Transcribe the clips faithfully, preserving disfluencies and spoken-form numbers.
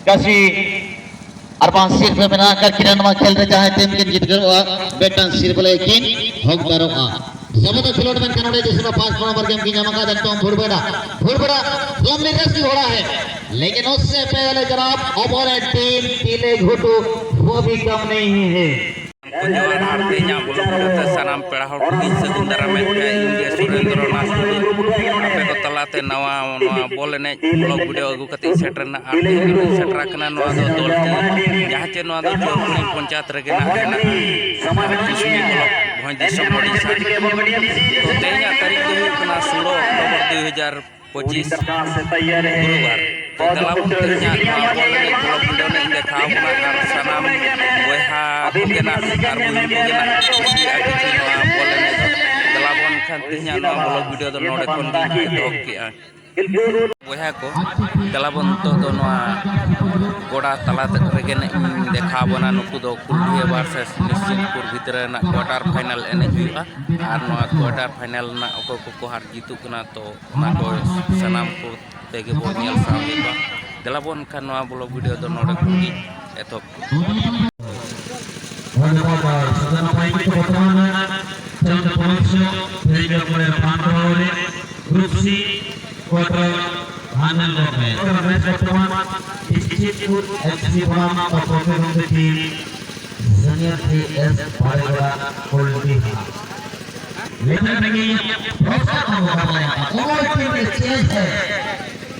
ᱠᱟᱹᱥᱤ ᱟᱨ ᱵᱟᱝ ᱥᱤᱨᱯᱟᱹ ᱢᱮᱱᱟᱜ ᱟᱠᱟᱫ ᱠᱤᱱᱟ᱾ ᱱᱚᱣᱟ ᱠᱷᱮᱞ ᱨᱮ ᱡᱟᱦᱟᱸᱭ ᱴᱤᱢ ᱠᱤᱱ ᱡᱤᱛᱠᱟᱹᱨᱚᱜᱼᱟ, ᱢᱤᱫᱴᱟᱝ ᱥᱤᱨᱯᱟᱹ ᱞᱟᱹᱜᱤᱫ ᱠᱤᱱ ᱦᱚᱠᱫᱟᱨᱚᱜᱼᱟ᱾ ᱡᱟᱵᱚᱛᱤᱭᱚ ᱠᱷᱮᱞᱳᱰ ᱢᱮᱱᱠᱷᱟᱱ ᱱᱚᱰᱮ ᱡᱮᱥᱮ ᱯᱟᱸᱪ ᱱᱚᱢᱵᱚᱨ ᱜᱮᱢ ᱠᱤᱱ ᱧᱟᱢ ᱟᱠᱟᱫᱟ᱾ ᱱᱤᱛᱚᱝ ᱵᱷᱩᱲᱵᱟᱹᱲᱟ, ᱵᱷᱩᱲᱵᱟᱹᱲᱟ ᱞᱚᱢᱵᱤ ᱨᱮᱥ ᱜᱷᱚᱲᱟ ᱦᱮ, ᱞᱮᱠᱤᱱ ᱩᱥᱥᱮ ᱯᱮᱦᱞᱮ ᱡᱟᱱᱟᱵ ᱚᱯᱚᱱᱮᱱᱴ ᱴᱤᱢ ᱛᱤᱞᱮ ᱜᱷᱩᱴᱩ ᱣᱚ ᱵᱷᱤ ᱠᱟᱢ ᱱᱟᱦᱤ ᱦᱮ᱾ ᱡᱚᱦᱟᱨ ᱟᱨ ᱛᱮᱦᱮᱧᱟᱜ ᱵᱞᱚᱜ ᱵᱷᱤᱰᱤᱭᱳ ᱛᱮ ᱥᱟᱱᱟᱢ ᱯᱮᱲᱟ ᱦᱚᱲ ᱠᱚᱜᱮᱧ ᱥᱟᱹᱜᱩᱱ ᱫᱟᱨᱟᱢᱮᱫ ᱯᱮᱭᱟ᱾ ᱤᱧ ᱜᱮ ᱥᱩᱨᱮᱱᱫᱨᱚ ᱱᱟᱛᱷ ᱴᱩᱰᱩ ᱟᱯᱮ ᱠᱚ ᱛᱟᱞᱟᱛᱮ ᱱᱟᱣᱟ ᱱᱚᱣᱟ ᱵᱚᱞ ᱮᱱᱮᱡ ᱵᱞᱚᱜ ᱵᱷᱤᱰᱤᱭᱳ ᱟᱹᱜᱩ ᱠᱟᱛᱮ ᱤᱧ ᱥᱮᱴᱮᱨ ᱮᱱᱟ᱾ ᱟᱨ ᱛᱮᱦᱮᱧ ᱫᱚᱧ ᱥᱮᱴᱮᱨ ᱟᱠᱟᱱᱟ ᱱᱚᱣᱟ ᱫᱚ ᱫᱚᱞ ᱴᱤᱢ, ᱡᱟᱦᱟᱸ ᱪᱮ ᱱᱚᱣᱟ ᱫᱚ ᱪᱩᱣᱟᱠᱩᱲᱤ ᱯᱚᱧᱪᱟᱭᱮᱛ ᱨᱮᱜᱮ ᱱᱟᱜ ᱢᱮᱱᱟᱜᱼᱟ, ᱠᱤᱥᱢᱤ ᱵᱞᱚᱠ, ᱵᱷᱚᱸᱡᱽ ᱫᱤᱥᱚᱢ, ᱳᱰᱤᱥᱟ᱾ ᱛᱚ ᱛᱮᱦᱮᱧᱟᱜ ᱛᱟᱹᱨᱤᱠᱷ ᱫᱚ ᱦᱩᱭᱩᱜ ᱠᱟᱱᱟ ᱥᱳᱞᱳ ᱚᱠᱴᱳᱵᱚᱨ ᱫᱩᱭ ᱦᱟᱡᱟᱨ ᱯᱚᱸᱪᱤᱥ, ᱜᱩᱨᱩᱵᱟᱨ᱾ ᱛᱚ ᱫᱮᱞᱟ ᱵᱚᱱ ᱛᱮᱦᱮᱧᱟᱜ ᱱᱚᱣᱟ ᱵᱚᱞ ᱮᱱᱮᱡ ᱵᱞᱚᱜ ᱵᱷᱤᱰᱤᱭᱳ ᱨᱮ ᱤᱧ ᱫᱮᱠᱷᱟᱣ ᱟᱵᱚᱱᱟ ᱟᱨ ᱥᱟᱱᱟᱢ ᱵᱚᱭᱦᱟ ᱠᱚᱜᱮ ᱱᱟᱜ ᱟᱨ ᱵᱚᱭᱦᱟ ᱠᱚᱜᱮ ᱱᱟᱜ ᱠᱩᱥᱤᱭᱟᱜᱼᱟ ᱠᱤᱪᱷᱩ ᱱᱚᱣᱟ ᱵᱚᱞ ᱮᱱᱮᱡ ᱫᱚ᱾ ᱫᱮᱞᱟ ᱵᱚᱱ ᱮᱱᱠᱷᱟᱱ ᱛᱮᱦᱮᱧᱟᱜ ᱱᱚᱣᱟ ᱵᱞᱚᱜ ᱵᱷᱤᱰᱤᱭᱳ ᱫᱚ ᱱᱚᱰᱮ ᱠᱷᱚᱱ ᱜᱮ ᱮᱛᱚᱦᱚᱵ ᱠᱮᱜᱼᱟ᱾ ᱵᱚᱭᱦᱟ ᱠᱚ, ᱫᱮᱞᱟ ᱵᱚᱱ ᱱᱤᱛᱚᱜ ᱫᱚ ᱱᱚᱣᱟ ᱜᱚᱰᱟ ᱛᱟᱞᱟ ᱨᱮᱜᱮ ᱱᱟᱜ ᱤᱧ ᱫᱮᱠᱷᱟᱣ ᱟᱵᱚᱱᱟ᱾ ᱱᱩᱠᱩ ᱫᱚ ᱠᱩᱞᱰᱤᱦᱟᱹ ᱵᱷᱟᱨᱥᱮᱥ ᱱᱤᱥᱪᱤᱱᱛᱯᱩᱨ ᱵᱷᱤᱛᱨᱤ ᱨᱮᱱᱟᱜ ᱠᱳᱣᱟᱴᱟᱨ ᱯᱷᱟᱭᱱᱟᱞ ᱮᱱᱮᱡ ᱦᱩᱭᱩᱜᱼᱟ᱾ ᱟᱨ ᱱᱚᱣᱟ ᱠᱳᱣᱟᱴᱟᱨ ᱯᱷᱟᱭᱱᱟᱞ ᱨᱮᱱᱟᱜ ᱚᱠᱚᱭ ᱠᱚᱠᱚ ᱦᱟᱨ ᱡᱤᱛᱩᱜ ᱠᱟᱱᱟ, ᱛᱚ ᱚᱱᱟ ᱠᱚ ᱥᱟᱱᱟᱢ ᱠᱚ ᱛᱮᱜᱮ ᱵᱚᱱ ᱧᱮᱞ ᱥᱟᱢᱴᱟᱣ ᱠᱚᱣᱟ᱾ ᱫᱮᱞᱟ ᱵᱚᱱ ᱮᱱᱠᱷᱟᱱ ᱱᱚᱣᱟ ᱵᱞᱚᱜ ᱵᱷᱤᱰᱤᱭᱳ ᱫᱚ ᱱᱚᱰᱮ ᱠᱷᱚᱱ ᱜᱮ ᱮᱛᱚᱦᱚᱵ᱾ ᱫᱷᱚᱱᱭᱚᱵᱟᱫ ᱟᱨ ᱥᱩᱡᱟᱱᱟ ᱯᱟᱭᱤᱠ ᱠᱚ ᱵᱚᱨᱛᱚᱢᱟᱱ ᱪᱟᱸᱫ ᱯᱚᱱᱚᱥ ᱯᱷᱮᱨᱤᱡᱟ ᱠᱚᱨᱮ ᱯᱟᱱ ᱨᱚᱦᱚᱨᱮ ᱜᱨᱩᱯ ᱥᱤ ᱠᱚᱴᱨᱚ ᱦᱟᱱᱮᱞ ᱨᱚᱠᱢᱮ ᱨᱚᱢᱮᱥ ᱵᱚᱨᱛᱚᱢᱟᱱ ᱰᱤᱥᱴᱨᱤᱠᱴ ᱮᱪ ᱥᱤ ᱯᱷᱚᱨᱟᱢ ᱯᱟᱯᱚᱨ ᱨᱚᱢᱮᱥ ᱴᱤᱢ ᱡᱩᱱᱤᱭᱚᱨ ᱴᱤ ᱮᱥ ᱵᱟᱲᱮᱜᱚᱲᱟ ᱠᱩᱞᱰᱤᱦᱟ᱾ ᱞᱮᱠᱷᱟ ᱨᱮᱜᱮ ᱯᱨᱚᱥᱛᱟᱵ ᱟᱵᱚ ᱵᱟᱵᱟᱭᱟ ᱚᱠᱚᱭ ᱴᱤᱢ ᱨᱮ ᱪᱮᱥ ᱦᱮ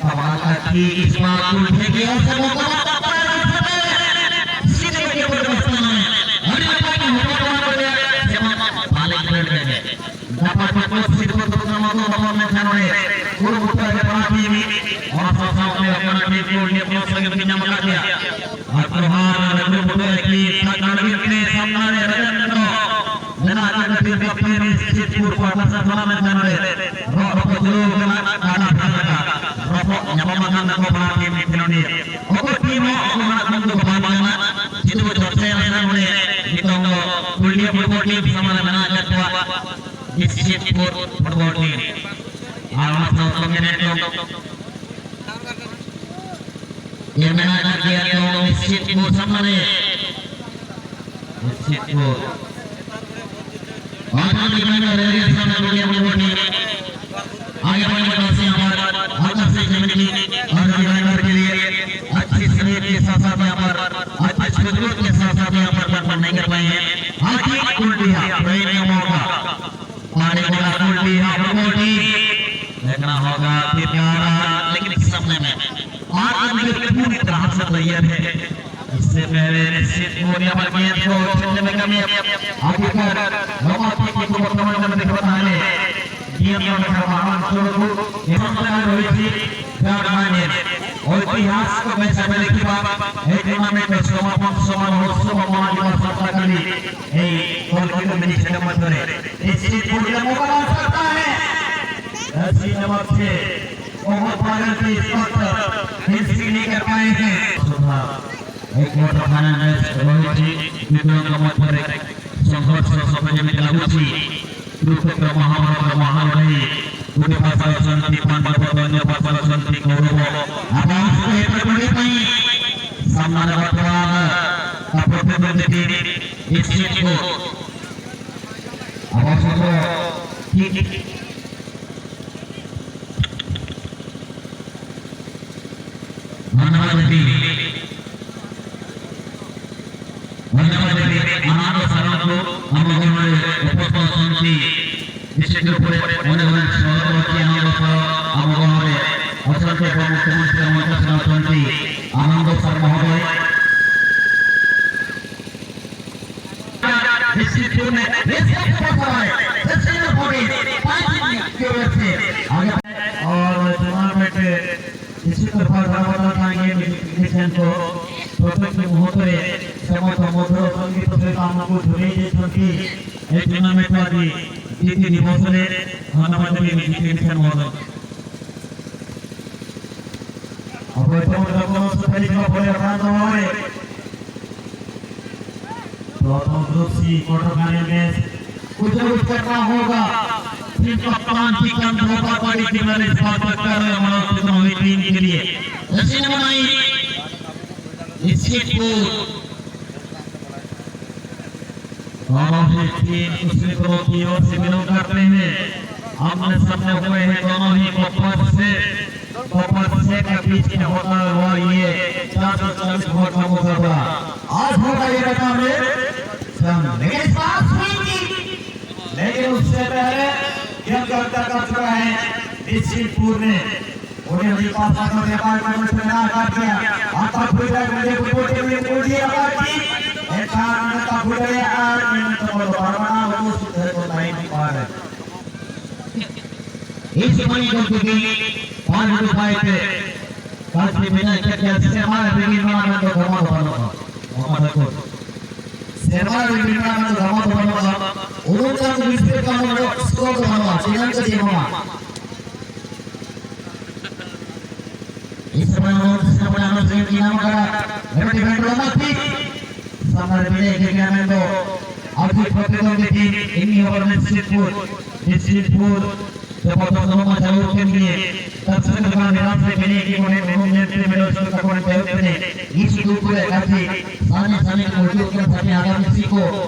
ᱛᱟᱢᱟᱨᱟ ᱠᱟᱠᱤ ᱤᱥᱢᱟ ᱠᱩᱞᱰᱤᱦᱟ ᱥᱮ ᱢᱚᱠᱟ ᱥᱤᱫᱷᱮ ᱞᱮᱠᱟ ᱯᱨᱚᱥᱛᱟᱵ ᱟᱹᱰᱤ ᱱᱟᱯᱟᱭ ᱠᱚ ᱦᱚᱴᱚ ᱠᱟᱜ ᱠᱚᱣᱟ ᱥᱮ ᱵᱟᱝ ᱵᱟᱞᱮ ᱠᱷᱮᱞ ᱨᱮᱜᱮ ᱜᱟᱯᱟ ᱠᱚ ᱥᱤᱨᱯᱟᱹ ᱫᱚ ᱱᱚᱣᱟ ᱫᱚ ᱵᱟᱵᱚᱱ ᱢᱮᱱ ᱠᱷᱟᱱ ᱱᱚᱰᱮ ᱠᱩᱨᱩᱢᱩᱴᱩ ᱨᱮ ᱯᱟᱲᱟᱣ ᱴᱤᱢ ᱚᱱᱟ ᱥᱟᱶ ᱥᱟᱶᱛᱮ ᱚᱱᱟ ᱴᱤᱢ ᱠᱚ ᱱᱤᱭᱟᱹ ᱯᱚᱨᱚᱥ ᱞᱟᱹᱜᱤᱫ ᱠᱚ ᱧᱟᱢ ᱟᱠᱟᱫ ᱜᱮᱭᱟ᱾ ᱟᱨ ᱯᱨᱚᱦᱟᱨ ᱨᱮ ᱠᱩᱨᱩᱢᱩᱴᱩ ᱮᱠᱤ ᱴᱟᱠᱟ ᱞᱟᱹᱜᱤᱫ ᱛᱮ ᱥᱟᱢᱱᱟ ᱨᱮ ᱨᱮᱵᱮᱱ ᱫᱚ ᱢᱮᱱᱟᱜ ᱟᱠᱟᱫ ᱴᱤᱢ ᱠᱟᱯᱴᱮᱱ ᱥᱤᱫᱯᱩᱨ ᱯᱟᱦᱴᱟ ᱥᱮᱫ ᱠᱷᱚᱱᱟᱜ ᱢᱮᱱ ᱠᱷᱟᱱ ᱱᱚᱰᱮ ᱨᱚᱜ ᱨᱚᱯᱚᱜ ᱪᱟᱹᱞᱩ ᱟᱠᱟᱱᱟ᱾ ᱠᱟᱰᱟ ᱯᱷᱟᱲᱟ ᱞᱮᱠᱟ ᱨᱚᱯᱚᱜ ᱧᱟᱯᱟᱢ ᱟᱠᱟᱱ ᱛᱟᱠᱚ ᱵᱟᱱᱟᱨ ᱴᱤᱢ ᱠᱷᱮᱞᱳᱰᱤᱭᱟᱹ᱾ ᱚᱠᱚᱭ ᱴᱤᱢ ᱦᱚᱸ ᱚᱠᱚᱭ ᱢᱮᱱᱟᱜ ᱠᱷᱟᱱ ᱫᱚ ᱵᱟᱝ ᱠᱟᱱᱟ᱾ ᱡᱮᱦᱮᱛᱩ ᱪᱚᱨᱪᱟᱭᱟ ᱱᱚᱰᱮ ᱱᱤᱛᱚᱝ ᱫᱚ ᱠᱩᱞᱰᱤᱦᱟ ᱯᱷᱩᱴᱵᱚᱞ ᱴᱤᱢ ᱥᱟᱢᱟᱝ ᱨᱮ ᱢᱮᱱᱟᱜ ᱟᱠᱟᱫ ᱠᱚᱣᱟ᱾ District for football team. ᱟᱨ ᱚᱱᱟ ᱥᱟᱶ ᱥᱟᱶ ᱜᱮ ᱱᱤᱛᱚᱝ ये मैदान का किया तो निश्चित को सामने, निश्चित को। और हम डिफेंडर रेलवे सामने लगे, वो टीम आगे बढ़ने का से हमारा आकर्षित कमेटी और डिफेंडर के लिए अच्छी स्वीप के साथ साथ यहाँ पर अच्छी शुरुआत के साथ साथ यहाँ पर परफॉर्म नहीं कर पाए हैं। हाजी कुलटिया, प्रेम का मौका। पानी को कुलटिया, वो टीम देखना होगा, फिर क्या रहा, लेकिन इस समय में और अंदर पूरी तरह से तैयार है। इससे पहले निश्चित मोरिया पर गेंद को छीनने में कमी। आखिरकार रोमांटिक की को वर्तमान में दिखा रहा है। गेंद को निकाल रहा है, छोड़ को एवं तैयार हुई थी। गार्ड माने और इतिहास को मैं समय लिखी बात है। टूर्नामेंट में समापन समान हो, समान वाली बात करता कली। ए, और की तो मिनी सिनेमा करे। निश्चित मोरिया मौका डाल सकता है। ऐसी नमक से ओवर पालन के इस वक्त हिंसी नहीं कर पाए हैं। सुधा, एक क्वार्टर फाइनल मैच रोहित जी विक्रम का मंच पर एक संघर्ष और समय में लागू थी। कुरुक्षेत्र महाभारत महालड़ाई, कुटी पासा शांति पांडव पतन्य पासा शांति कौरव। अब उसको एक पकड़े पाई। सम्मान वर्तमान अपने प्रतिद्वंदी टीम इस चीज को अब उसको ठीक ಧನ್ಯವಾದ. ಧನ್ಯವಾದ. ಅನಾಥ ಸರಕು ನಮ್ಮ ಗಮನ ಉಪಸ್ಥಿತಿ ನಿಶ್ಚಿತ ರೂಪದಲ್ಲಿ ಒಂದು ಸಹವರ್ತಿ ಅನಾಥ ಸರ ನಮ್ಮ ಗಮನ ವಸಂತ ಉಪಮುಖ್ಯಮಂತ್ರಿ ಅಮೃತ ಸರಸ್ವತಿ ಆನಂದ ಸರ್ ಮಹೋದಯ. निश्चित रूप में ये सब ऊपर पर आए, सचिन पटेल, पांच के ओर से आगे और टूर्नामेंट निश्चित रूप पर बराबर रहेंगे। मिशन को छोटे के मुहूर्त में समस्त मधुर संगीत से काम को झुले जे छुट्टी ये टूर्नामेंट वाली जीती दिवस ने हनुमान जी की मिशन मॉडल अब तो उनका कौन सा पहली का बोले अपना तो हमारे प्रथम रूप से क्वार्टर फाइनल में कुछ कुछ करना होगा। फिर कप्तान चिकन धोखा पारी के मैंने इस बात का कर रहे हैं हमारा कितना हुई टीम के लिए। ऐसे में भाई चितपुर। दोनों ही टीम उसी को की ओर से विनोद करते हैं। आमने सामने हुए हैं दोनों ही बब्बर से, बब्बर से के बीच में होता हुआ ये चार सौ चालीस वोट का मुकाबला। आज होगा ये मैदान में जंग। लेकिन इस बार swing की, लेकिन उससे पहले गेंद का अंतर कर चुका है निश्चितपुर ने। उन्हें भी पास करने के बाद मैच में ना कर दिया। आता हुआ मुझे फुटबॉल के लिए बोल दिया बाकी। एक बार आता हुआ यार, मैंने तो बोलो, परमाणु हो तो सुधर तो नहीं पा रहे। इस समय को भी पाँच रुपए पे काफी बिना क्या क्या सेवा भी माना तो कमा तो बनो। ᱥᱮᱨᱢᱟ ᱨᱮ ᱢᱤᱫ ᱢᱟᱨᱟᱝ ᱫᱷᱟᱢᱟ ᱫᱚ ᱵᱟᱹᱱᱩᱜᱼᱟ᱾ ᱩᱱᱟᱹᱜ ᱜᱟᱱ ᱢᱤᱥᱴᱮᱠ ᱠᱟᱱ ᱨᱮᱦᱚᱸ ᱥᱠᱳᱨ ᱫᱚ ᱵᱟᱹᱱᱩᱜᱼᱟ᱾ ᱪᱮᱫᱟᱜ ᱥᱮ ᱪᱮᱫ ᱦᱚᱸ ᱵᱟᱝ᱾ ᱤᱥ ᱥᱚᱢᱚᱭ ᱦᱚᱸ ᱥᱤᱥᱴᱮᱢ ᱨᱮ ᱟᱨᱚ ᱥᱮᱨᱮᱧ ᱧᱟᱢ ᱟᱠᱟᱫᱟ᱾ ᱨᱮᱵᱮᱴᱤ ᱵᱮᱴ ᱨᱚᱢᱟ ᱴᱷᱤᱠ ᱥᱟᱢᱱᱟ ᱨᱮ ᱢᱮᱱᱟᱭ ᱜᱮ ᱢᱮᱱ ᱫᱚ ᱟᱨᱡᱤᱛ ᱯᱨᱚᱛᱤᱫᱚᱱ ᱜᱮ ᱴᱤᱢ ᱤᱧ ᱦᱚᱸ ᱱᱤᱥᱪᱤᱛᱯᱩᱨ, ᱱᱤᱥᱪᱤᱛᱯᱩᱨ ᱡᱚᱵᱚᱨᱫᱚᱥᱛ ᱦᱚᱲᱢᱚ ᱪᱟᱹᱞᱩ ᱠᱮᱫ ᱜᱮ᱾ ᱫᱚᱨᱥᱚᱠ ᱠᱚ ᱱᱤᱨᱟᱥ ᱨᱮ ᱢᱮᱱᱟᱜ ᱠᱚ ᱱᱚᱰᱮ ᱩᱱᱩᱢ ᱧᱮᱞ ᱛᱮ ᱢᱮᱱᱟᱜ ᱥᱩᱨ ᱛᱟᱠᱚ ᱱᱚᱰᱮ ᱦᱩᱭᱩᱜ ᱠᱟᱱᱟ᱾ ᱤᱥ ᱩᱫᱩᱜ ᱠᱚᱨᱮ ᱠᱟᱹᱴᱤᱡ ᱥᱟᱢᱱᱮ ᱥᱟᱢᱱᱮ ᱠᱚ ᱦᱤᱡᱩᱜ ᱠᱟᱱᱟ᱾ ᱥᱟᱢᱱᱮ ᱟᱜᱟᱢ ᱤᱥᱤ ᱠᱚ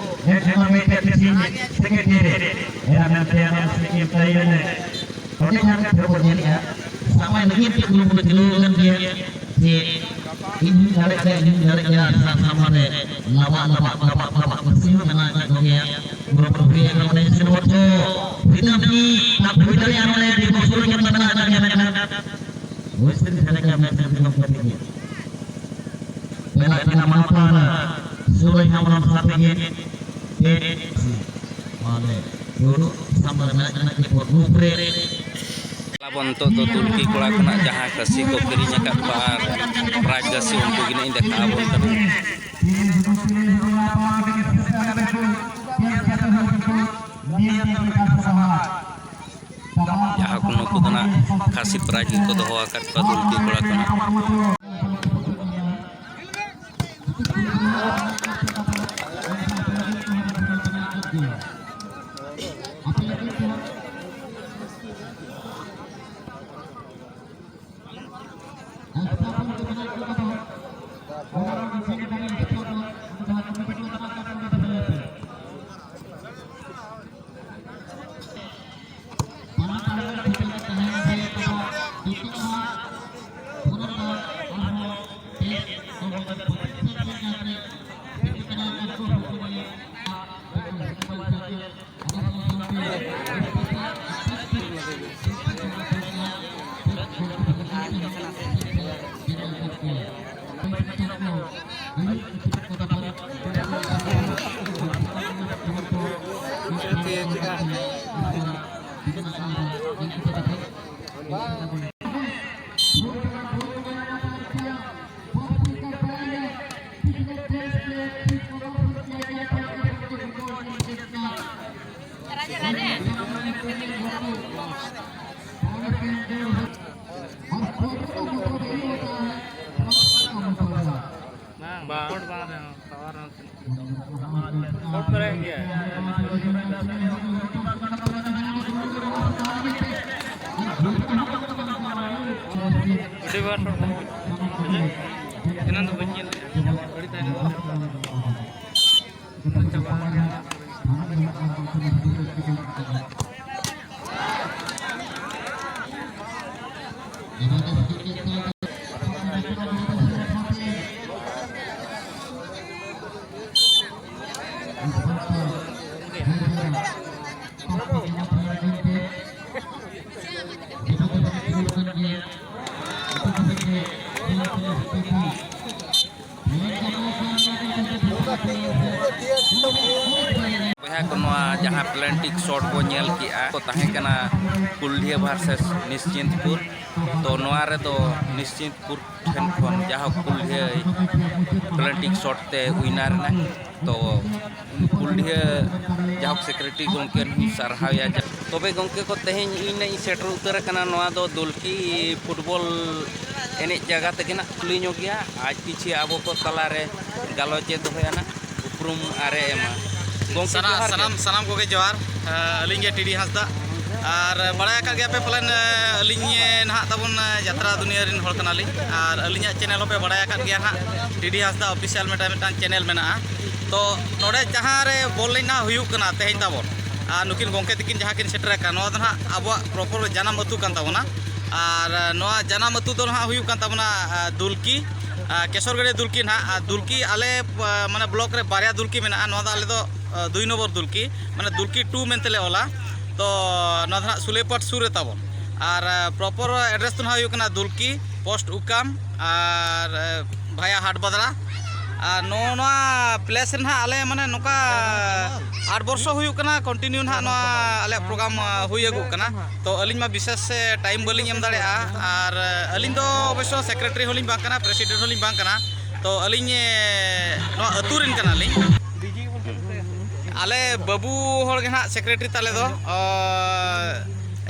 ᱱᱮᱴ ᱨᱮᱱᱟᱜ ᱢᱤᱫᱴᱮᱱ ᱠᱤᱪᱷᱤ ᱥᱮᱠᱮᱱᱰ ᱨᱮ ᱮᱨᱟ ᱢᱮᱱᱛᱮ ᱟᱜᱟᱢ ᱤᱥᱤ ᱠᱤᱱ ᱛᱟᱭ ᱞᱮᱱᱟ᱾ ᱚᱸᱰᱮ ᱡᱟᱦᱟᱸ ᱠᱚ ᱧᱮᱞᱮᱜᱼᱟ, ᱥᱟᱢᱟᱭ ᱞᱟᱹᱜᱤᱫ ᱛᱮ ᱠᱩᱨᱩᱢᱩᱴᱩ ᱪᱟᱹᱞᱩ ᱟᱠᱟᱱ ᱜᱮᱭᱟ ᱡᱮ ᱤᱧ ᱦᱚᱸᱧ ᱫᱟᱲᱮᱜ ᱜᱮᱭᱟ, ᱤᱧ ᱦᱚᱸᱧ ᱫᱟᱲᱮᱜ ᱜᱮᱭᱟ᱾ ᱟᱨ ᱥᱟᱶ ᱥᱟᱶ ᱨᱮ ᱞᱟᱵᱟᱜ ᱞᱟᱵᱟᱜ ᱞᱟᱵᱟᱜ ᱞᱟᱵᱟᱜ ᱠᱩᱥᱤ ᱦᱚᱸ ᱢᱮᱱᱟᱜ ᱟᱠᱟᱫ ᱠᱚᱜᱮᱭᱟ᱾ ᱜᱚᱲᱚ ᱠᱚ ᱦᱩᱭ ᱟᱠᱟᱱᱟ, ᱢᱟᱱᱮ ᱥᱮ ᱱᱚᱣᱟ ᱫᱚ ᱵᱷᱤᱛᱟᱹᱢ ᱠᱤ ᱱᱟᱜ ᱦᱩᱭ ᱫᱟᱲᱮᱭᱟᱜᱼᱟ, ᱢᱟᱱᱮ ᱟᱹᱰᱤ ᱵᱚᱠᱥ ᱨᱮᱜᱮ ᱢᱮᱱᱟᱜ ᱟᱠᱟᱫ ᱜᱮᱭᱟ, ᱢᱮᱱᱠᱷᱟᱱ ᱦᱩᱭ ᱥᱮ ᱫᱷᱟᱨᱮ ᱠᱟᱜ ᱢᱮ, ᱥᱮ ᱵᱤᱞᱚᱢ ᱠᱟᱛᱮ ᱜᱮ᱾ ᱢᱮᱱᱟᱜ ᱠᱤᱱᱟ ᱢᱟᱱᱚᱛᱟᱱ ᱥᱩᱨᱟᱹᱭ ᱦᱮᱢᱵᱨᱚᱢ ᱥᱟᱶᱛᱮ ᱜᱮ᱾ ᱢᱟᱱᱮ ᱯᱩᱨᱩ ᱥᱟᱢᱱᱟ ᱨᱮ ᱢᱮᱱᱟᱜ ᱠᱤᱱᱟ ᱠᱤ ᱯᱚᱨᱢᱩᱠᱷ ᱨᱮ᱾ ᱟᱵᱚ ᱱᱤᱛᱚᱜ ᱫᱚ ᱫᱩᱞᱠᱤ ᱠᱚᱲᱟ ᱠᱷᱚᱱᱟᱜ ᱡᱟᱦᱟᱸ ᱠᱟᱹᱥᱤ ᱠᱚ ᱠᱤᱨᱤᱧ ᱟᱠᱟᱫ ᱠᱚᱣᱟ ᱟᱨ ᱯᱨᱟᱭᱤᱡᱽ ᱠᱟᱹᱥᱤ ᱩᱱᱠᱩ ᱜᱮ ᱱᱟᱜ ᱤᱧ ᱫᱮᱠᱷᱟᱣ ᱟᱵᱚᱱ ᱠᱟᱱᱟ᱾ ᱡᱟᱦᱟᱸ ᱠᱚ ᱱᱩᱠᱩ ᱫᱚ ᱱᱟᱜ ᱠᱷᱟᱹᱥᱤ ᱯᱨᱟᱭᱤᱡᱽ ᱜᱮᱠᱚ ᱫᱚᱦᱚ ᱟᱠᱟᱫ ᱠᱚᱣᱟ ᱫᱩᱞᱠᱤ ᱠᱚᱲᱟ ᱠᱷᱚᱱᱟᱜ᱾ ᱵᱟᱝ, ᱵᱟᱝ᱾ ᱥᱚᱴ ᱵᱟᱝ ᱨᱮᱦᱚᱸ ᱴᱟᱣᱟᱨ ᱦᱚᱸ ᱥᱚᱴ ᱵᱟᱲᱟᱭᱮᱫ ᱜᱮᱭᱟᱭ᱾ ᱟᱹᱰᱤ ᱵᱟᱨ ᱥᱚᱴ ᱛᱟᱦᱮᱸ ᱠᱟᱱᱟ᱾ ᱮᱱᱟᱱ ᱫᱚ ᱵᱟᱹᱧ ᱧᱮᱞ ᱞᱮᱫᱼᱟ᱾ ᱟᱹᱰᱤ ᱛᱟᱭᱱᱚᱢ᱾ ᱵᱚᱭᱦᱟ ᱠᱚ, ᱱᱚᱣᱟ ᱡᱟᱦᱟᱸ ᱯᱞᱮᱱᱴᱤᱠ ᱥᱚᱴ ᱵᱚ ᱧᱮᱞ ᱠᱮᱜᱼᱟ, ᱠᱚ ᱛᱟᱦᱮᱸ ᱠᱟᱱᱟ ᱠᱩᱞᱰᱤᱦᱟᱹ ᱵᱷᱟᱨᱥᱮᱥ ᱱᱤᱥᱪᱤᱱᱛᱯᱩᱨ᱾ ᱛᱚ ᱱᱚᱣᱟ ᱨᱮᱫᱚ ᱱᱤᱥᱪᱤᱱᱛᱯᱩᱨ ᱴᱷᱮᱱ ᱠᱷᱚᱱ ᱡᱟᱭᱦᱳᱠ ᱠᱩᱞᱰᱤᱦᱟᱹ ᱯᱞᱮᱱᱴᱤᱠ ᱥᱚᱴ ᱛᱮ ᱩᱭᱱᱟᱨ ᱮᱱᱟᱭ᱾ ᱛᱚ ᱠᱩᱞᱰᱤᱦᱟᱹ ᱡᱟᱭᱦᱳᱠ ᱥᱮᱠᱨᱮᱴᱟᱨᱤ ᱜᱚᱢᱠᱮ ᱦᱚᱸᱧ ᱥᱟᱨᱦᱟᱣᱮᱭᱟ᱾ ᱛᱚᱵᱮ ᱜᱚᱢᱠᱮ ᱠᱚ, ᱛᱮᱦᱮᱧ ᱤᱧ ᱱᱟᱜ ᱤᱧ ᱥᱮᱴᱮᱨ ᱩᱛᱟᱹᱨ ᱟᱠᱟᱱᱟ ᱱᱚᱣᱟ ᱫᱚ ᱫᱩᱞᱠᱤ ᱯᱷᱩᱴᱵᱚᱞ ᱮᱱᱮᱡ ᱡᱟᱭᱜᱟ ᱛᱮᱜᱮ ᱱᱟᱜ ᱠᱩᱞᱤ ᱧᱚᱜ ᱜᱮᱭᱟ᱾ ᱟᱡ ᱯᱤᱪᱷᱤ ᱟᱵᱚ ᱠᱚ ᱛᱟᱞᱟᱨᱮ ᱜᱟᱞᱚᱪ ᱮ ᱫᱚᱦᱚᱭᱟ ᱱᱟᱜ, ᱩᱯᱨᱩᱢ ᱟᱨᱮ ᱮᱢᱟ᱾ ᱜᱚᱢᱠᱮ ᱥᱟᱱᱟ-, ᱡᱚᱦᱟᱨ ᱜᱮ᱾ ᱥᱟᱱᱟᱢ, ᱥᱟᱱᱟᱢ ᱠᱚᱜᱮ ᱡᱚᱦᱟᱨ᱾ ᱟᱹᱞᱤᱧ ᱜᱮ ᱴᱤ ᱰᱤ ᱦᱟᱸᱥᱫᱟ᱾ ᱟᱨ ᱵᱟᱲᱟᱭ ᱟᱠᱟᱫ ᱜᱮᱭᱟ ᱯᱮ ᱯᱟᱞᱮᱱ, ᱟᱹᱞᱤᱧ ᱱᱟᱦᱟᱜ ᱛᱟᱵᱚᱱ ᱡᱟᱛᱨᱟ ᱫᱩᱱᱤᱭᱟᱹ ᱨᱮᱱ ᱦᱚᱲ ᱠᱟᱱᱟᱞᱤᱧ᱾ ᱟᱨ ᱟᱹᱞᱤᱧᱟᱜ ᱪᱮᱱᱮᱞ ᱦᱚᱸᱯᱮ ᱵᱟᱲᱟᱭ ᱟᱠᱟᱫ ᱜᱮᱭᱟ ᱱᱟᱦᱟᱜ, ᱴᱤ ᱰᱤ ᱦᱟᱸᱥᱫᱟ ᱚᱯᱷᱤᱥᱤᱭᱟᱞ ᱢᱤᱫᱴᱟᱝ, ᱢᱤᱫᱴᱟᱝ ᱪᱮᱱᱮᱞ ᱢᱮᱱᱟᱜᱼᱟ᱾ ᱛᱚ ᱱᱚᱰᱮ ᱡᱟᱦᱟᱸ ᱨᱮ ᱵᱚᱞ ᱮᱱᱮᱡ ᱱᱟᱦᱟᱜ ᱦᱩᱭᱩᱜ ᱠᱟᱱᱟ ᱛᱮᱦᱮᱧ ᱛᱟᱵᱚᱱ, ᱟᱨ ᱱᱩᱠᱤᱱ ᱜᱚᱢᱠᱮ ᱛᱟᱹᱠᱤᱱ ᱡᱟᱦᱟᱸ ᱠᱤᱱ ᱥᱮᱴᱮᱨ ᱟᱠᱟᱱ, ᱱᱚᱣᱟ ᱫᱚ ᱱᱟᱦᱟᱜ ᱟᱵᱚᱣᱟᱜ ᱯᱨᱚᱯᱚᱨ ᱡᱟᱱᱟᱢ ᱟᱹᱛᱩ ᱠᱟᱱ ᱛᱟᱵᱚᱱᱟ᱾ ᱟᱨ ᱱᱚᱣᱟ ᱡᱟᱱᱟᱢ ᱟᱹᱛᱩ ᱫᱚ ᱱᱟᱦᱟᱜ ᱦᱩᱭᱩᱜ ᱠᱟᱱ ᱛᱟᱵᱚᱱᱟ, ᱟᱨ ᱫᱩᱞᱠᱤ, ᱟᱨ ᱠᱮᱥᱚᱨᱜᱟᱹᱲᱤᱭᱟᱹ ᱫᱩᱞᱠᱤ ᱱᱟᱦᱟᱜ᱾ ᱟᱨ ᱫᱩᱞᱠᱤ ᱟᱞᱮ, ᱟᱨ ᱢᱟᱱᱮ ᱵᱞᱚᱠ ᱨᱮ ᱵᱟᱨᱭᱟ ᱫᱩᱞᱠᱤ ᱢᱮᱱᱟᱜᱼᱟ᱾ ᱱᱚᱣᱟ ᱫᱚ ᱟᱞᱮ ᱫᱚ, ᱟᱨ ᱫᱩᱭ ᱱᱚᱢᱵᱚᱨ ᱫᱩᱞᱠᱤ, ᱢᱟᱱᱮ ᱫᱩᱞᱠᱤ ᱴᱩ ᱢᱮᱱᱛᱮ ᱞᱮ ᱚᱞᱟ᱾ ᱛᱚ ᱱᱚᱣᱟ ᱫᱚ ᱱᱟᱦᱟᱜ ᱥᱩᱞᱮᱯᱟᱴ ᱥᱩᱨ ᱨᱮ ᱛᱟᱵᱚᱱ᱾ ᱟᱨ, ᱟᱨ ᱯᱨᱚᱯᱚᱨ ᱮᱰᱨᱮᱥ ᱫᱚ ᱱᱟᱦᱟᱜ ᱦᱩᱭᱩᱜ ᱠᱟᱱᱟ ᱫᱩᱞᱠᱤ, ᱯᱳᱥᱴ ᱩᱠᱟᱢ, ᱟᱨ, ᱟᱨ ᱵᱷᱟᱭᱟ ᱦᱟᱴᱵᱟᱫᱽᱲᱟ᱾ ᱟᱨ ᱱᱚᱜᱼᱚ ᱱᱚᱣᱟ ᱯᱞᱮᱥ ᱨᱮ ᱱᱟᱦᱟᱜ ᱟᱞᱮ ᱢᱟᱱᱮ ᱱᱚᱝᱠᱟ ᱟᱴ ᱵᱚᱨᱥᱚ ᱦᱩᱭᱩᱜ ᱠᱟᱱᱟ ᱠᱚᱱᱴᱤᱱᱤᱭᱩ ᱱᱟᱦᱟᱜ ᱱᱚᱣᱟ ᱟᱞᱮᱭᱟᱜ ᱯᱨᱳᱜᱨᱟᱢ, ᱟ, ᱦᱩᱭ ᱟᱹᱜᱩᱜ ᱠᱟᱱᱟ᱾ ᱛᱚ ᱟᱹᱞᱤᱧ ᱢᱟ ᱵᱤᱥᱮᱥ, ᱮ, ᱴᱟᱭᱤᱢ ᱵᱟᱹᱞᱤᱧ ᱮᱢ ᱫᱟᱲᱮᱭᱟᱜᱼᱟ᱾ ᱟᱨ, ᱮ, ᱟᱹᱞᱤᱧ ᱫᱚ ᱚᱵᱚᱥᱥᱚ ᱥᱮᱠᱨᱮᱴᱟᱨᱤ ᱦᱚᱸᱞᱤᱧ ᱵᱟᱝ ᱠᱟᱱᱟ, ᱯᱨᱮᱥᱤᱰᱮᱱᱴ ᱦᱚᱸᱞᱤᱧ ᱵᱟᱝ ᱠᱟᱱᱟ᱾ ᱛᱚ ᱟᱹᱞᱤᱧ, ᱮ, ᱱᱚᱣᱟ ᱟᱹᱛᱩ ᱨᱮᱱ ᱠᱟᱱᱟᱞᱤᱧ᱾ ᱟᱞᱮ ᱵᱟᱹᱵᱩ ᱦᱚᱲ ᱜᱮ ᱱᱟᱦᱟᱜ ᱥᱮᱠᱨᱮᱴᱟᱨᱤ ᱛᱟᱞᱮ ᱫᱚ᱾ ᱚ,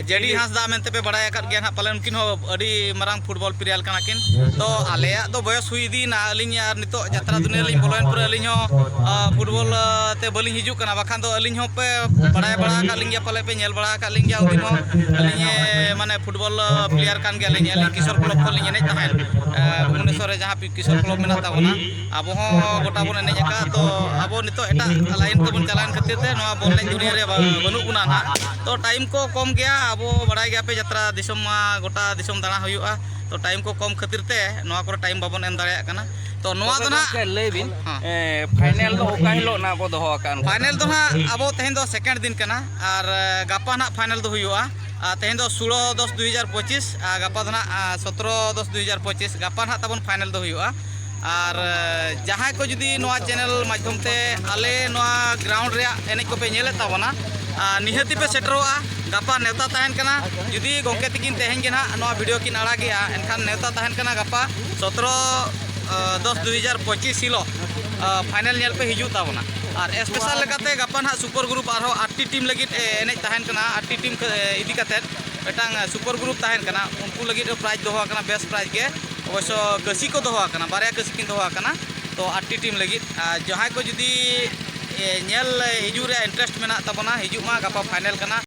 ᱡᱮᱰᱤ ᱦᱟᱸᱥᱫᱟ ᱢᱮᱱᱛᱮ ᱯᱮ ᱵᱟᱲᱟᱭ ᱟᱠᱟᱫ ᱜᱮᱭᱟ ᱱᱟᱦᱟᱜ ᱯᱟᱞᱮᱱ, ᱩᱱᱠᱤᱱ ᱦᱚᱸ ᱟᱹᱰᱤ ᱢᱟᱨᱟᱝ ᱯᱷᱩᱴᱵᱚᱞ ᱯᱞᱮᱭᱟᱨ ᱠᱟᱱᱟ ᱠᱤᱱ᱾ ᱛᱚ ᱟᱞᱮᱭᱟᱜ ᱫᱚ ᱵᱚᱭᱚᱥ ᱦᱩᱭ ᱤᱫᱤᱭᱮᱱᱟ, ᱟᱹᱞᱤᱧ ᱟᱨ ᱱᱤᱛᱚᱜ ᱡᱟᱛᱨᱟ ᱫᱩᱱᱤᱭᱟᱹ ᱞᱤᱧ ᱵᱚᱞᱚᱭᱮᱱ ᱯᱚᱨᱮ ᱟᱹᱞᱤᱧ ᱦᱚᱸ, ᱟ, ᱯᱷᱩᱴᱵᱚᱞ, ᱟ, ᱛᱮ ᱵᱟᱹᱞᱤᱧ ᱦᱤᱡᱩᱜ ᱠᱟᱱᱟ, ᱵᱟᱠᱷᱟᱱ ᱫᱚ ᱟᱹᱞᱤᱧ ᱦᱚᱸ ᱯᱮ ᱵᱟᱲᱟᱭ ᱵᱟᱲᱟ ᱟᱠᱟᱫ ᱞᱤᱧ ᱜᱮᱭᱟ, ᱯᱟᱞᱮ ᱯᱮ ᱧᱮᱞ ᱵᱟᱲᱟ ᱟᱠᱟᱫ ᱞᱤᱧ ᱜᱮᱭᱟ᱾ ᱩᱱᱫᱤᱱ ᱦᱚᱸ ᱟᱹᱞᱤᱧ, ᱮ, ᱢᱟᱱᱮ ᱯᱷᱩᱴᱵᱚᱞ, ᱟ, ᱯᱞᱮᱭᱟᱨ ᱠᱟᱱ ᱜᱮᱭᱟᱞᱤᱧ᱾ ᱟᱹᱞᱤᱧ ᱠᱤᱥᱳᱨ ᱠᱞᱚᱵᱽ ᱠᱷᱚᱱ ᱞᱤᱧ ᱮᱱᱮᱡ ᱛᱟᱦᱮᱸᱫ, ᱮ, ᱵᱷᱩᱵᱚᱱᱮᱥᱚᱨ ᱨᱮ ᱡᱟᱦᱟᱸ ᱠᱤᱥᱳᱨ ᱠᱞᱚᱵᱽ ᱢᱮᱱᱟᱜ ᱛᱟᱵᱚᱱᱟ᱾ ᱟᱵᱚ ᱦᱚᱸ ᱜᱚᱴᱟ ᱵᱚᱱ ᱮᱱᱮᱡ ᱟᱠᱟᱫ, ᱛᱚ ᱟᱵᱚ ᱱᱤᱛᱚᱜ ᱮᱴᱟᱜ ᱞᱟᱭᱤᱱ ᱛᱮᱵᱚᱱ ᱪᱟᱞᱟᱣᱮᱱ ᱠᱷᱟᱹᱛᱤᱨ ᱛᱮ ᱱᱚᱣᱟ ᱵᱚᱞ ᱮᱱᱮᱡ ᱫᱩᱱᱤᱭᱟᱹ ᱨᱮ ᱵᱟ-, ᱵᱟᱹᱱᱩᱜ ᱵᱚᱱᱟ ᱱᱟᱦᱟᱜ᱾ ᱛᱚ ᱴᱟᱭᱤᱢ ᱠᱚ ᱠᱚᱢ ᱜᱮᱭᱟ, ᱟᱵᱚ ᱵᱟᱲᱟᱭ ᱜᱮᱭᱟ ᱯᱮ ᱡᱟᱛᱨᱟ ᱫᱤᱥᱚᱢ ᱢᱟ ᱜᱚᱴᱟ ᱫᱤᱥᱚᱢ ᱫᱟᱬᱟ ᱦᱩᱭᱩᱜᱼᱟ᱾ ᱛᱚ ᱴᱟᱭᱤᱢ ᱠᱚ ᱠᱚᱢ ᱠᱷᱟᱹᱛᱤᱨ ᱛᱮ ᱱᱚᱣᱟ ᱠᱚᱨᱮ ᱴᱟᱭᱤᱢ ᱵᱟᱵᱚᱱ ᱮᱢ ᱫᱟᱲᱮᱭᱟᱜ ᱠᱟᱱᱟ᱾ ᱛᱚ ᱱᱚᱣᱟ ᱛᱚᱵᱮ ᱫᱚ ᱱᱟᱦᱟᱜ ᱜᱚᱢᱠᱮ ᱞᱟᱹᱭ ᱵᱤᱱ, ᱦᱮᱸ᱾ ᱮ, ᱯᱷᱟᱭᱱᱮᱞ ᱫᱚ ᱚᱠᱟ ᱦᱤᱞᱳᱜ ᱱᱟᱦᱟᱜ ᱵᱚ ᱫᱚᱦᱚ ᱟᱠᱟᱫᱼᱟ ᱚᱱᱠᱟ? ᱯᱷᱟᱭᱱᱮᱞ ᱫᱚ ᱱᱟᱦᱟᱜ ᱟᱵᱚ ᱛᱮᱦᱮᱧ ᱫᱚ ᱥᱮᱠᱮᱱᱰ ᱫᱤᱱ ᱠᱟᱱᱟ, ᱟᱨ, ᱮ, ᱜᱟᱯᱟ ᱱᱟᱦᱟᱜ ᱯᱷᱟᱭᱱᱮᱞ ᱫᱚ ᱦᱩᱭᱩᱜᱼᱟ᱾ ᱟᱨ ᱛᱮᱦᱮᱧ ᱫᱚ ᱥᱳᱞᱳ ᱫᱚᱥ ᱫᱩ ᱦᱟᱡᱟᱨ ᱯᱚᱸᱪᱤᱥ, ᱟᱨ ᱜᱟᱯᱟ ᱫᱚ ᱱᱟᱦᱟᱜ, ᱟ, ᱥᱚᱛᱨᱚ ᱫᱚᱥ ᱫᱩ ᱦᱟᱡᱟᱨ ᱯᱚᱸᱪᱤᱥ, ᱜᱟᱯᱟ ᱱᱟᱦᱟᱜ ᱛᱟᱵᱚᱱ ᱯᱷᱟᱭᱱᱮᱞ ᱫᱚ ᱦᱩᱭᱩᱜᱼᱟ᱾ ᱟᱨ, ᱮ, ᱡᱟᱦᱟᱸᱭ ᱠᱚ ᱡᱩᱫᱤ ᱱᱚᱣᱟ ᱪᱮᱱᱮᱞ ᱢᱟᱫᱽᱫᱷᱚᱢ ᱛᱮ ᱟᱞᱮ ᱱᱚᱣᱟ ᱜᱨᱟᱣᱩᱱᱰ ᱨᱮᱭᱟᱜ ᱮᱱᱮᱡ ᱠᱚᱯᱮ ᱧᱮᱞᱮᱫ ᱛᱟᱵᱚᱱᱟ, ᱟᱨ ᱱᱤᱦᱟᱹᱛᱤ ᱯᱮ ᱥᱮᱴᱮᱨᱚᱜᱼᱟ᱾ ᱜᱟᱯᱟ ᱱᱮᱣᱛᱟ ᱛᱟᱦᱮᱱ ᱠᱟᱱᱟ᱾ ᱡᱩᱫᱤ ᱜᱚᱢᱠᱮ ᱛᱤᱠᱤᱱ ᱛᱮᱦᱮᱧ ᱜᱮ ᱱᱟᱦᱟᱜ ᱱᱚᱣᱟ ᱵᱷᱤᱰᱤᱭᱳ ᱠᱤᱱ ᱟᱲᱟᱜᱮᱜᱼᱟ, ᱮᱱᱠᱷᱟᱱ ᱱᱮᱣᱛᱟ ᱛᱟᱦᱮᱱ ᱠᱟᱱᱟ ᱜᱟᱯᱟ ᱥᱚᱛᱨᱚ, ᱮ, ᱫᱚᱥ ᱫᱩ ᱦᱟᱡᱟᱨ ᱯᱚᱸᱪᱤᱥ ᱦᱤᱞᱳᱜ, ᱮ, ᱯᱷᱟᱭᱱᱮᱞ ᱧᱮᱞ ᱯᱮ ᱦᱤᱡᱩᱜ ᱛᱟᱵᱚᱱᱟ᱾ ᱟᱨ ᱥᱯᱮᱥᱟᱞ ᱞᱮᱠᱟᱛᱮ ᱜᱟᱯᱟ ᱱᱟᱦᱟᱜ ᱥᱩᱯᱟᱨ ᱜᱨᱩᱯ ᱟᱨᱦᱚᱸ ᱟᱴᱴᱤ ᱴᱤᱢ ᱞᱟᱹᱜᱤᱫ, ᱮ, ᱮᱱᱮᱡ ᱛᱟᱦᱮᱱ ᱠᱟᱱᱟ᱾ ᱟᱴᱴᱤ ᱴᱤᱢ ᱠᱷᱟᱹ-, ᱮ, ᱤᱫᱤ ᱠᱟᱛᱮᱫ ᱢᱤᱫᱴᱟᱝ, ᱮ, ᱥᱩᱯᱟᱨ ᱜᱨᱩᱯ ᱛᱟᱦᱮᱱ ᱠᱟᱱᱟ᱾ ᱩᱱᱠᱩ ᱞᱟᱹᱜᱤᱫ ᱦᱚᱸ ᱯᱨᱟᱭᱤᱡᱽ ᱫᱚᱦᱚ ᱟᱠᱟᱱᱟ, ᱵᱮᱥᱴ ᱯᱨᱟᱭᱤᱡᱽ ᱜᱮ᱾ ᱚᱵᱚᱥᱥᱚ ᱠᱟᱹᱥᱤ ᱠᱚ ᱫᱚᱦᱚ ᱟᱠᱟᱱᱟ, ᱵᱟᱨᱭᱟ ᱠᱟᱹᱥᱤ ᱠᱤᱱ ᱫᱚᱦᱚ ᱟᱠᱟᱱᱟ᱾ ᱛᱚ ᱟᱴᱴᱤ ᱴᱤᱢ ᱞᱟᱹᱜᱤᱫ, ᱟᱨ ᱡᱟᱦᱟᱸᱭ ᱠᱚ ᱡᱩᱫᱤ, ᱮ, ᱧᱮᱞ ᱦᱤᱡᱩᱜ ᱨᱮᱭᱟᱜ ᱤᱱᱴᱟᱨᱮᱥᱴ ᱢᱮᱱᱟᱜ ᱛᱟᱵᱚᱱᱟ, ᱦᱤᱡᱩᱜ ᱢᱟ, ᱜᱟᱯᱟ ᱯᱷᱟᱭᱱᱮᱞ ᱠᱟᱱᱟ᱾